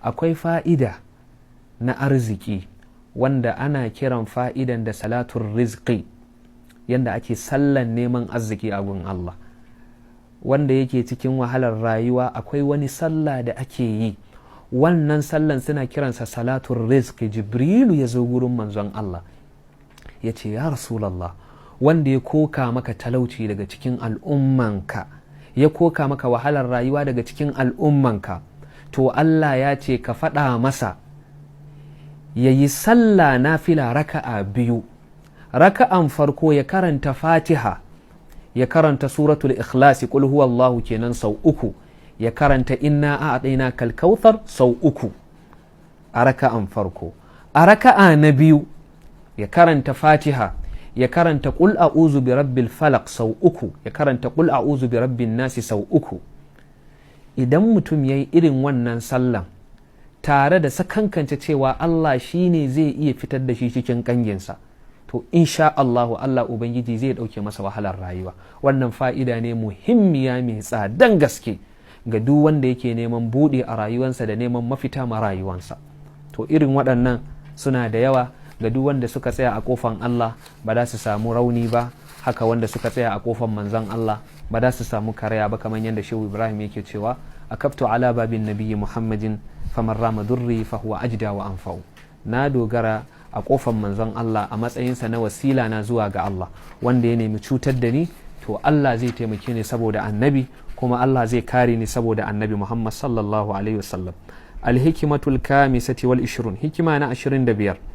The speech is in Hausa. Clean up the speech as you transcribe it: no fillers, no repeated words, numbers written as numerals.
Akwai fa'ida na arziki wanda ana kiran fa'idan da salatun rizqi, yanda ake sallan neman arziki a gun Allah. Wanda yake cikin wahalar rayuwa, akwai wani sallah da ake yi. Wannan sallan suna kiransa salatun rizqi. Jibrilu ya zo gurin Manzon Allah ya ce, "Ya Rasulallah, wanda ya koka maka talauci daga cikin al'ummanka, ya koka maka wahalar rayuwa daga cikin al'ummanka, to Allah ya ce ka faɗa masa ya yi sallah nafila raka'a biyu. Raka'an farko ya karanta Fatiha, ya karanta Suratul Ikhlasi, Qul Huwallahu kenan, sau uku, ya karanta Inna A'tainakal Kauthar sau uku a raka'an farko. A raka'a na biyu ya karanta Fatiha, ya karanta Qul A'udhu bi Rabbil Falaq sau uku, ya karanta Qul A'udhu bi Rabbin Nasi sau uku." Idan mutum ya yi irin wannan sallan tare da sakankance cewa Allah shine zai iya fitar da shi cikin kanginsa, to insha Allahu Allah Ubangiji zai ɗauke masa wahalar rayuwa. Wannan fa'ida ne muhimmiya mai tsadan gaske ga duk wanda yake neman buɗe a rayuwansa da neman mafita ma rayuwansa. To irin waɗannan suna da yawa. Ga duk wanda suka tsaya a kofan Allah, ba za su samu rauni ba. Haka wanda suka tsaya a kofan Manzon Allah, ba za su samu karaya ba, kamar yadda Shehu Ibrahim yake cewa: "Akaftu ala babin Nabiyyi Muhammadin, faman rama durri fa huwa ajda wa anfa'u." Na dogara a kofan Manzon Allah a matsayinsa na wasila na zuwa ga Allah. Wanda ya nemi cutar da ni, to Allah zai taimake ni saboda Annabi, kuma Allah zai kare ni saboda Annabi Muhammad sallallahu alaihi wasallam. Alhikimatul kamisati wal ishirun, hikima na 25.